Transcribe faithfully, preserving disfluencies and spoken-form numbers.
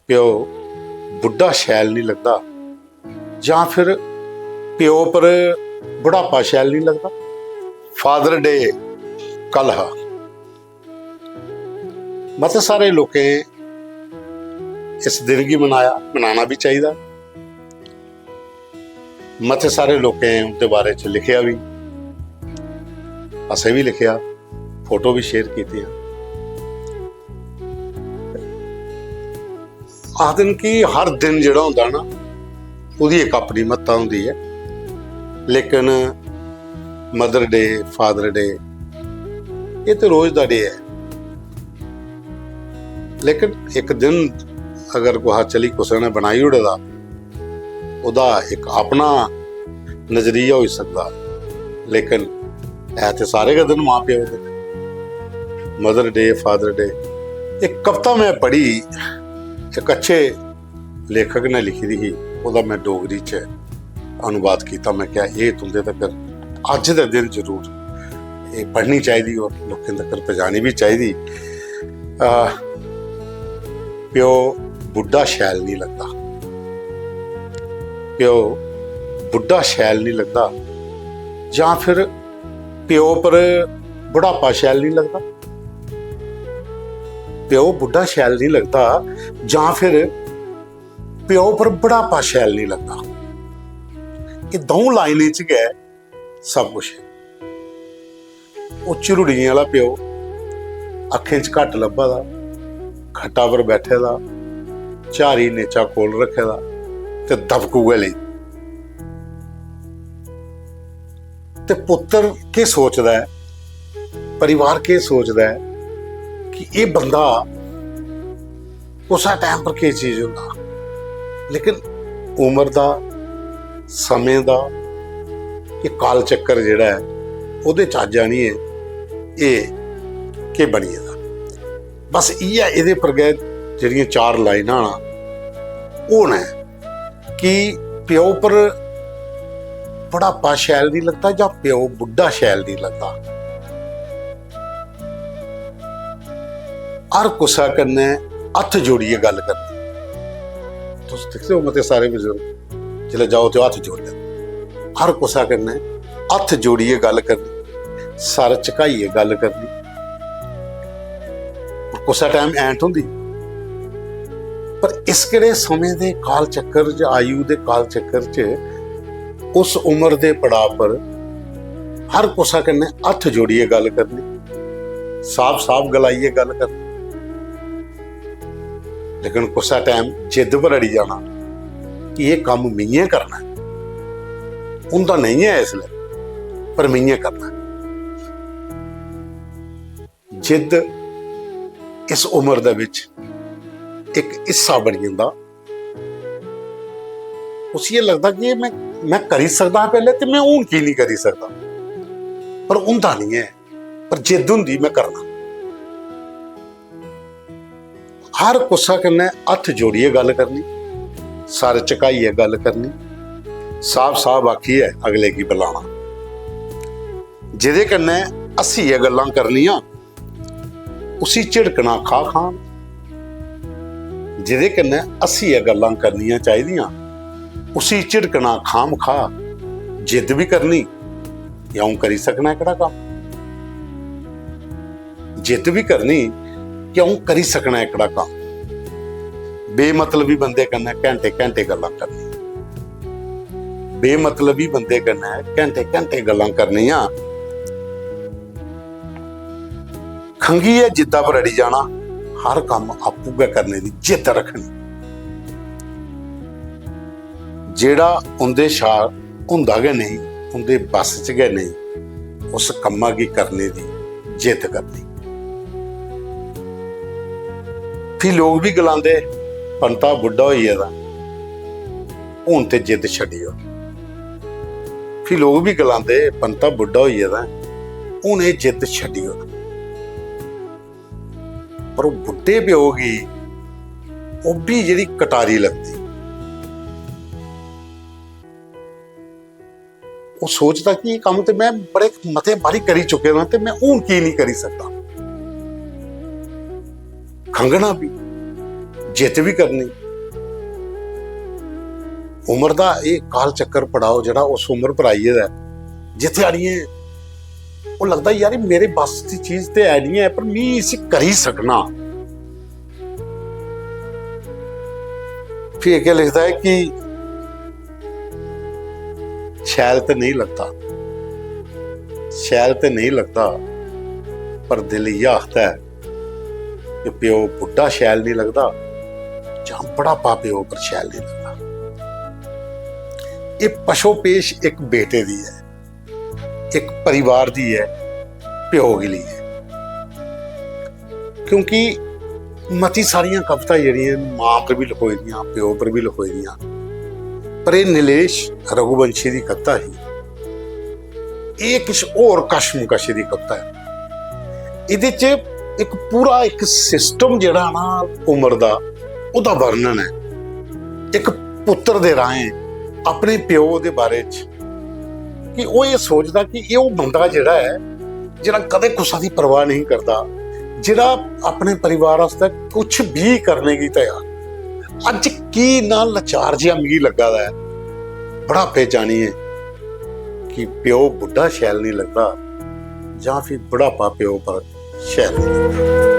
प्यो बुड्ढा शैल नहीं लगदा, जां फिर प्यो पर बुढ़ापा शैल नहीं लगदा। फादर डे कल हा। मते सारे लोकें इस दिन गी मनाया, मनाना भी चाहिदा। मते सारे लोकें उं'दे बारे च लिखेआ बी, असें बी लिखेआ, फोटो बी शेयर कीतियां। आखदे न कि हर दिन जेह्ड़ा होंदा ना, ओह्दी इक अपनी म्हत्ता होंदी ऐ, लेकिन मदर डे, फादर डे, एह् ते रोज दा डे ऐ। लेकिन इक दिन अगर कुसै चली कुसै ने बनाई ओड़े दा, ओह्दा इक अपना नजरिया होई सकदा, लेकिन है ते सारे गै दिन मां प्यो दे। Mother day, father day. इक कविता में पढ़ी, इक अच्छे लेखक ने लिखी दी ही, ओह्दा में डोगरी च अनुवाद कीता। में क्या एह् तुं'दे तगर अज्ज दे दिन जरूर एह् पढ़नी चाहिदी और लोकें तगर पजानी बी चाहिदी। आ, प्यो बुड्ढा शैल नहीं लगदा, प्यो बुड्ढा शैल नहीं लगदा, जां फिर प्यो पर बुढ़ापा शैल नहीं लगदा। प्यो बुड्ढा शैल नहीं लगदा, जां फिर प्यो पर बुढ़ापा शैल नहीं लगदा। एह् द'ऊं लाइनें च गै सब कुछ ऐ। ओह् झिरुड़ियें आह्ला प्यो, अक्खें च घट्ट लब्भा दा, खट्टा पर बैठे दा, झारी नेचा कोल रक्खे दा ते दबकू गै लेई। ते पुत्तर केह् सोचदा ऐ, परिवार केह् सोचदा ऐ कि एह् बंदा कुसै टाइम पर केह् चीज होंदा, लेकिन उम्र दा, समें दा एह् काल चक्कर जेह्ड़ा ऐ, ओह्दे च अज्ज आनियै एह् केह् बनी गेदा। बस इ'यै, एह्दे पर गै जेह्ड़ियां चार लाइनां न, ओह् न कि प्यो पर बुढ़ापा शैल नहीं लगदा जां प्यो बुड्ढा शैल नहीं लगदा। हर कुसै कन्नै हत्थ जोड़ियै गल्ल करनी। तुस दिखदे हो, मते सारे बजुर्ग जिसलै जाओ ते हत्थ जोड़ी लैंदे। हर कुसै कन्नै हत्थ जोड़ियै गल्ल करनी, सर झुकाइयै गल्ल करनी। कुसै टाइम ऐंठ होंदी, पर इस केह्ड़े समें दे काल चक्कर च, आयु दे काल चक्कर च, उस उम्र दे पड़ाव पर हर कुसै कन्नै हत्थ जोड़ियै गल्ल करनी, साफ साफ गलाइयै गल्ल करनी। लेकिन कुसै टाइम जिद्द पर अड़ी जाना कि एह् कम्म मियें करना ऐ, उं'दा नेईं ऐ इसलै, पर मियें करना ऐ। जिद्द इस उम्र दे बिच इक हिस्सा बनी जंदा। उसी एह् लगदा कि एह् में, में करी सकदा हा पैह्लें, ते में हून की निं करी सकदा? पर होंदा निं ऐ, पर जिद्द होंदी, में करना। हर कुसै कन्नै हत्थ जोड़ियै गल्ल करनी, सर झुकाइयै गल्ल करनी, साफ साफ आखियै अगले गी बलाना। जेह्दे कन्नै हस्सियै गल्लां करनियां, उसी झिड़कना खा खाम। जेह्दे कन्नै हस्सियै गल्लां करनियां चाहिदियां, उसी झिड़कना खाम खा। जिद्द बी करनी कि अ'ऊं करी सकना एह्कड़ा कम्म, जिद्द बी करनी कि अ'ऊं करी सकना एह्कड़ा कम्म। बेमतलबी बंदे कन्नै घैंटे घैंटे गल्लां करनियां, बेमतलबी बंदे कन्नै घैंटे घैंटे गल्लां करनियां। खंघियै जिद्दा पर अड़ी जाना, हर कम्म आपूं गै करने दी जिद्द रक्खनी। जेह्ड़ा उं'दे शा होंदा गै नेईं, उं'दे बस च गै नेईं, उस कम्मा गी करने दी जिद्द करनी। फ्ही लोक बी गलांदे, "पंता बुड्ढा होई गेदा, हून ते जिद्द छड्डी ओड़।" फ्ही लोक बी गलांदे, "पंता बुड्ढा होई गेदा, हून एह् जिद्द छड्डी ओड़।" पर ओह् बुड्ढे प्यो गी ओह् बी जेह्ड़ी कटारी लगदी, ओह् सोचदा कि एह् कम्म ते में बड़े मते बारी करी चुके दा, ते में हून की निं करी सकदा? खंघना बी, जित्त बी करनी। उम्र दा एह् काल चक्कर पड़ाव जेह्ड़ा उस उम्र पर आई गेदा ऐ, जित्थै आनियै ओह् लगदा, "यार, एह् मेरे बस दी चीज ते है निं ऐ, पर मी इसी करी सकना।" फ्ही अग्गें लिखदा ऐ कि शैल ते नेईं लगदा, शैल ते नेईं लगदा, पर दिल इ'यै आखदा ऐ कि प्यो बुड्ढा शैल नेईं लगदा जां बुढ़ापा प्यो पर शैल नेईं लगदा। एह् पशोपेश इक बेटे दी ऐ, इक परिवार दी ऐ, प्यो गी लेइयै। क्योंकि मती सारियां कविता जेह्ड़ियां न, मां पर बी लखोई दियां, प्यो पर बी लखोई दियां, पर एह् नीलेश रघुवंशी दी कविता ही। एह् किश होर कशमकश दी कविता ऐ। एह्दे च इक पूरा इक सिस्टम जेह्ड़ा ना उम्र दा, ओह्दा वर्णन ऐ। इक पुत्तर दे राहें अपने प्यो दे बारे च कि ओह् एह् सोचदा कि एह् ओह् बंदा जेह्ड़ा ऐ, जेह्ड़ा कदें कुसै दी परवाह नेईं करदा, जेह्ड़ा अपने परिवार आस्तै कुछ बी करने गी त्यार, अज्ज की इन्ना लाचार जेहा मिगी लग्गा दा ऐ बुढ़ापे जानियै कि प्यो बुड्ढा शैल नेईं लगदा जां फ्ही बुढ़ापा प्यो पर शैल नेईं लगदा।